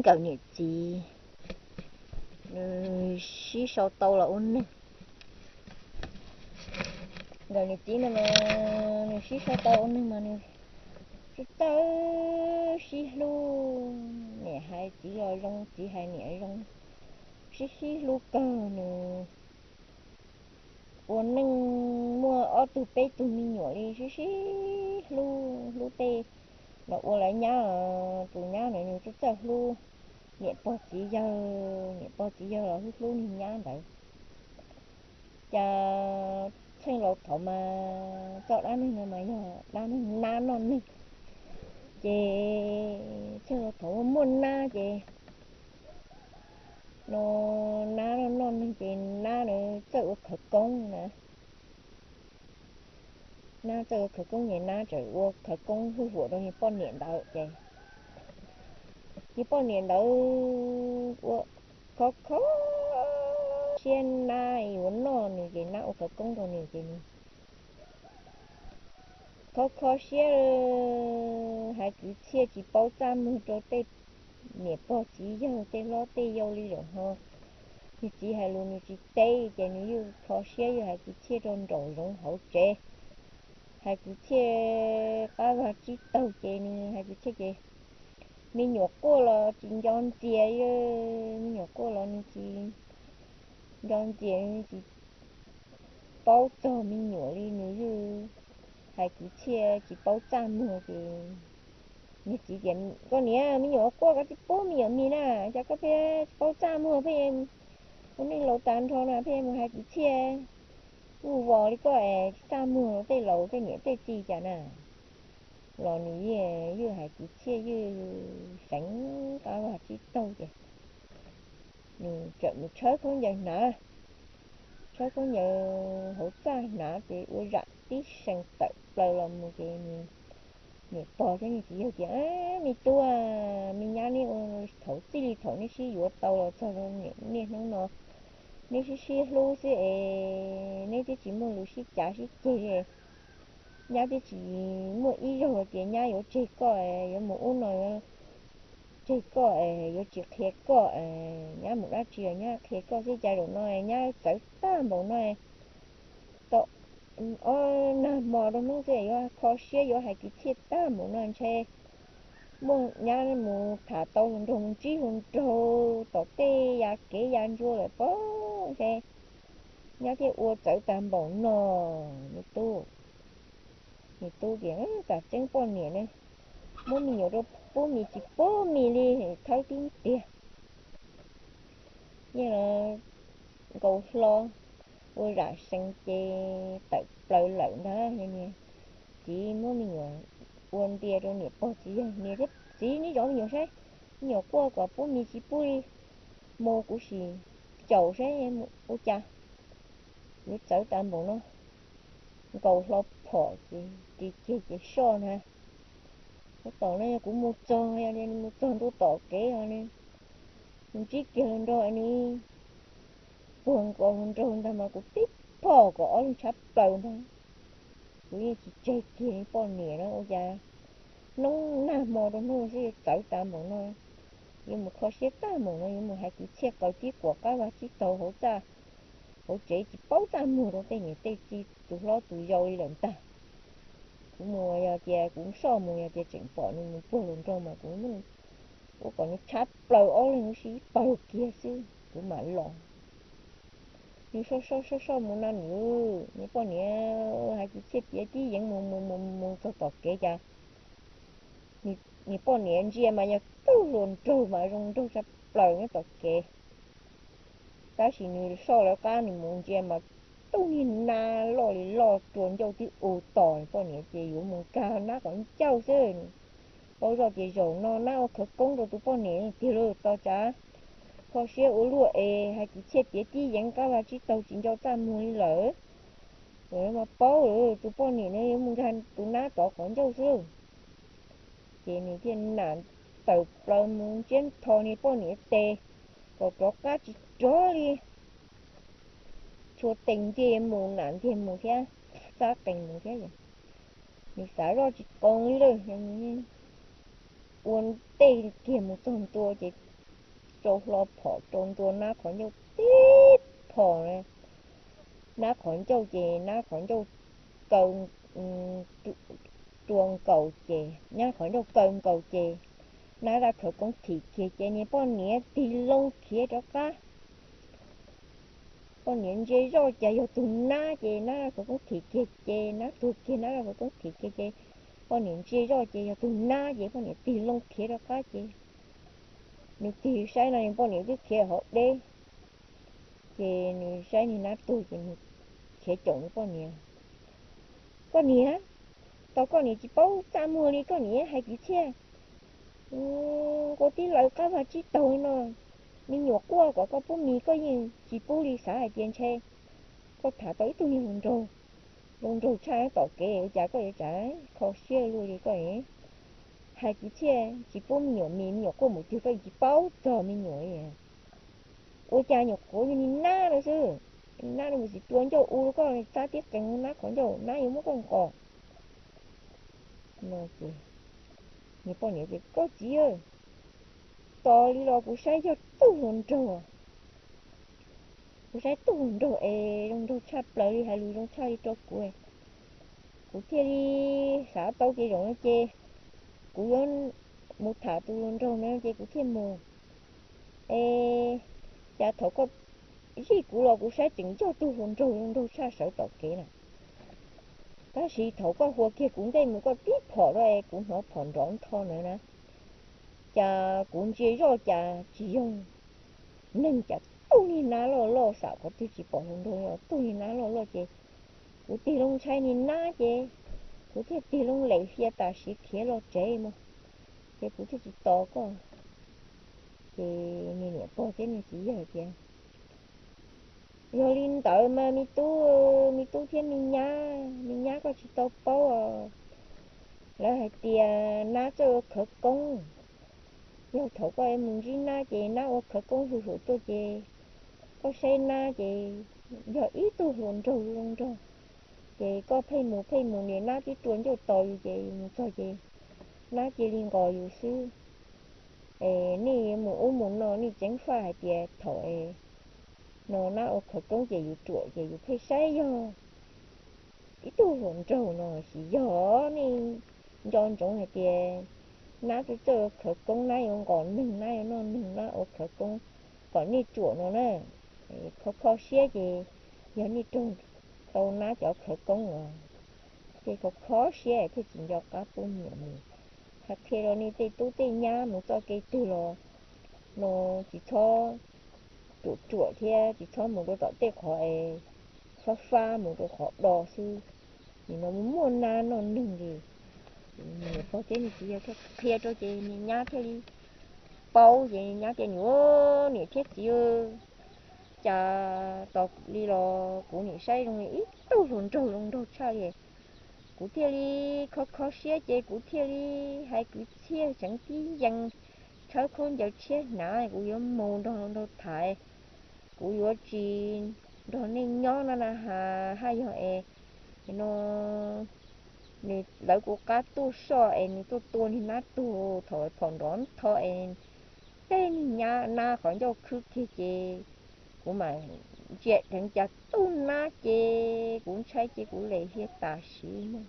nkawm niam txiv, nws sib sau tau los ua neeg. Nkawm niam txiv no mas nws sib sau tau ua neeg mas nws txawj sib hlub, niam hais txiv los zoo, txiv hais niam zoo, sib sib hlub kawg. Nws ua neej muaj ob tug peb tug me nyuam li sib sib hlub, hlub tej los ua lawv nyab, tus nyab ntawd nws txawj txawj hlub niam pog txiv yawg, niam pog txiv yawg los hlub hlub niag nyab ntawd. Cas Txheej Laus Thauv mas txoj dab neeg no mas yog dab neeg nab noj neeg. Ces Txheej Laus Thauv muaj nab ces no, nab noj noj neeg ces nab ntawd txawj ua khawv koob na. Nab txawj ua khawv koob ces nab txawm ua khawv koob hwj huam rau niag poj niam ntawd ces niag poj niam ntawd ua kho kho siab nab yuav noj nws ces nab ua khawv koob rau nws ces nws kho kho siab hais kwv txhiaj tsis paub txaj muag rau tej niam pog txiv yawg tej hlob tej yau li lawm ho. Nws txiv hais lus nws tsis teb ces nws yeej kho siab yeej hais kwv txhiaj rau nraum zoov hauv tsev. Hais kwv txhiaj qab vag tsib taug ces nws hais kwv txhiaj ces me nyuam quaj los tsis nco ntxias, me nyuam quaj los nws tsis nco ntxias, nws tsis paub txog me nyuam li, nws yeej hais kwv txhiaj tsis paub txaj muag ces nws txiv tias, koj niam, me nyuam quaj koj tsis pub me nyuam mis na, cas koj pheej tsis paub txaj muag, pheej ua neej laus tas nrho na pheej mus hais kwv txhiaj vuj vos li koj es tsis txaj muag tej laus tej niam tej txiv cas na. Los nws yeej hais kwv txhiaj yeej seev qab vag tsib taug ces nws txawm mus tshawb khaub ncaws hnav, tshawb khaub ncaws hauv txaj hnav ces ua zam tib sees tawm plaws los mus ces nws niam pog thiab nws txiv yawg tias, me tub, me nyab neb ua thaum txij li thaum neb sib yuav tau los txog niaj hnub no neb sib sib hlub xwb es neb twb tsis muaj lus sib cav sib ceg li. Nyab twb tsis muaj ib zaug tias nyab yuav tseg koj yuav mus ub no, tseg koj yuav tsis qhia koj, nyab mus dab tsi los nyab qhia koj xwb, cas zaum no nyab txawv tag npaum no. Tau ob nag hmo rau hnub xwb yuav kho siab yuav hais kwv txhiaj tag npaum no ntshe muaj nyab mus tham tau hluas nraug mus ntsib hluas nraug tom tej ya kev ya ntsuab lawm pob ntshe nyab thiaj ua txawv tag npaum no. Me tub, me tub tias, tam tseeb poj niam ne, muab me nyuam rau pub mis tsis pub mis li, thawb tib tiag. Yeej los nkaus hlo ua zam sees ces tawm plaws lawm ntag. Niag txiv muab me nyuam ua ntia rau niam pog txiv yawg, niam thiab txiv neb zov me nyuam saib, me nyuam quaj kom pub mis tsis pub li, mus kuv sim caum saib ua cas yuav txawv tas npaum no. Nkaus hlo phom ces ris kiag ces soj ntag. Tab tom no yog kuv mus txog, yog mus txog ntua tom kev os, nws ntsib kiag hluas nraug nws puag nkaus hluas nraug ntag mas kuv tib phom kom ob leeg tshab plaws ntag. Kuv yeej tsis tseg kiag poj niam na, ua cas hnub nag hmo rau hnub xwb yuav txawv tas npaum no, yuav mus kho siab tag npaum no, yuav mus hais kwv txhiaj qaws tib quas qab vag tsib taug hauv txaj hauv tsev tsis paub txaj muag rau tej niam tej txiv tus hlob tus yau li lawm ntag. Kuv mus yog tias kuv soj mus yog tias tseem pom nws mus puag hluas nraug mas kuv ua kom nws tshab plaws ob leeg lub sib paug kiag xwb kuv mam los. Nws soj soj soj soj mus no nws, nws poj niam hais kwv txhiaj piav tib yeev mus mus mus mus txog tom kev cas nws poj niam ntsia mas yog tug hluas nraug mas zoo nraug tshaj plaws nyob tom kev. Tab sis nws soj lawv qab nws mus ntsia mas tug niag nab loj li loj rua ncauj tib u tos nws poj niam ces yuav mus nkag nab qhov ncauj xwb. Paub zoj tias zaum no nab ua khawv koob rau tus poj niam tiag lauj. Tos tsav kho siab ua luaj es hais kwv txhiaj piav tib yeev qab vag tsib taug tsis nco txaj muag li lawm. Mas paub lawm tus poj niam no yuav mus nkag tus nab tod qhov ncauj xwb. Ces nws thiaj nam tawm plaws mus ntsiab ntho niag poj niam tes kom rov qab tsis rov li. Tshua tes ntiag mus nam ntiag mus thiab, xab qees mus thiab. Nws xav zoj tsis qoos li lawm, ua ntej kiag mus txog ntua ces rau hlo phom rau ntua nab qhov ncauj tib phom. Nab qhov ncauj ces nab qhov ncauj kaw, rua nkaus ces nab qhov ncauj kaw nkaus ces nab zaj khawv koob thim kiag ces niag poj niam tig loo khiav rov qab. Poj niam ntsia zoj cas yog tus nab ces nab zaj khawv koob thim kiag ces nab tuag kiag, nab zaj khawv koob thim kiag ces poj niam ntsia zoj ces yog tus nab ces poj niam tig loo khiav rov qab ces nws tig saib no nws poj niam twb khiav hauv deb. Ces nws saib niag nab tuag ces nws khiav caum nws poj niam. Koj niam, tos koj niam tsis paub txaj muag li koj niam hais kwv txhiaj. Nqua tib lawv qab vag tsib taug li no, me nyuam quaj kom koj pub mis koj yeej tsis pub li, xav hais tias ntshe koj tham tau ib tug niag hluas nraug, zoo nraug tshaj tom kev ua cas koj yuav tsam kho siab luaj li koj. Hais kwv txhiaj tsis pub me nyuam mis, me nyuam quaj mus twg koj yeej tsis paub txog me nyuam li. Ua cas nyuam qhuav yog niag nab no xwb, nab no mus tsis rua ncauj u rau koj, txab tib qees nab qhov ncauj nab yuav muab koj nqos. No ces niag poj niam tias koj txiv, tos li los kuv saib yog tug hluas nraug. Kuv saib tug hluas nraug es zoo nraug tshaj plaws li, hais lus zoo tshaj li rau kuv, kuv thiaj li xav tau ces zaum no ces kuv yuav mus tham tus hluas nraug no ces kuv thiaj mus. Es cas thaum koj zij kuv los kuv saib tseem yog tug hluas nraug zoo nraug tshaj sawv tom kev na. Tab sis thaum koj hua kiag kuv ntej mus koj tib phom rau es kuv hnov phom nrov ntho na. Cas kuv ntsia zoj cas tsis yog neeg, cas tug niag nab loj loj, xam qhov twg tsis pom hluas nraug, tug niag nab loj loj ces kuv tig loo ntshai niag nab ces kuv thiaj tig loo lem hia tam sim khiav los tsev mus, ces kuv thiaj tsis tos koj. Ces niag niam pog thiab niag txiv yawg tias yog li ntawd mas me tub, me tub thiab me nyab, me nyab koj tsis tau paub os. Lawv hais tias nab txawj ua khawv koob. Yog thaum koj mus ntsib nab ces nab ua khawv koob hwm hwm tuaj ces koj saib nab ces yog ib tug hluas nraug zoo nraug. Ces koj pheej mus pheej mus niam nab twb rua ncauj tos yus ces yus mus txog ces nab cia li nqos yus xwb. Es nej yuav mus ub mus no nej tseeb faj hais tias thaum no nab ua khawv koob ces yus ruam ces yus pheej saib yog ib tug hluas nraug no, tsis yog. Nej nco ntsoov hais tias nab txawj txawj ua khawv koob, nab yuav nqos neeg, nab yuav noj neeg, nab ua khawv koob kom nej ruam no na. Kho kho siab ces yog nej raug tau nab cov khawv koob los thiaj kho kho siab thiaj tsis nco qab pub me nyuam mus. Hais qhia rau nej tej tub tej nyab mus txoj kev twg los no tsis txhob ruam ruam thiab tsis txhob mus rau tom tej qhov es fab fab, mus rau qhov do xwb. Nim no muaj nab noj neeg li. Niam pog thiab niag txiv yawg thiaj qhia rau ces niag nyab thiaj li paub ces nyab tias niam, niam thiab txiv, cas tos li los kuv niam saib zoo li ib tug hluas nraug zoo nraug tshaj li. Kuv thiaj li kho kho siab ces kuv thiaj li hais kwv txhiaj tseev tib yees tshawb khaub ncaws tshiab hnav, kuv yuav mus nrog hluas nraug tham, kuv yuav tsis nrog nej nyob no na has, haj yog es no nws lawv kuv qab tuaj soj es nws tuaj tua niag nab tuag thaum phom nrov ntho es tej niag nyab nab qhov ncauj khwb kiag ces kuv mam ntsia dheev cas tug nab ces kuv ntshai ces kuv lem hia tas siv mog.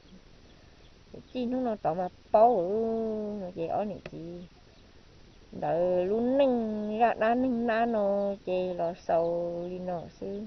Txij hnub no tod mas paub no ces ob niam txiv ntawd lub neej zaj dab neeg nab no ces los xaus li no xwb.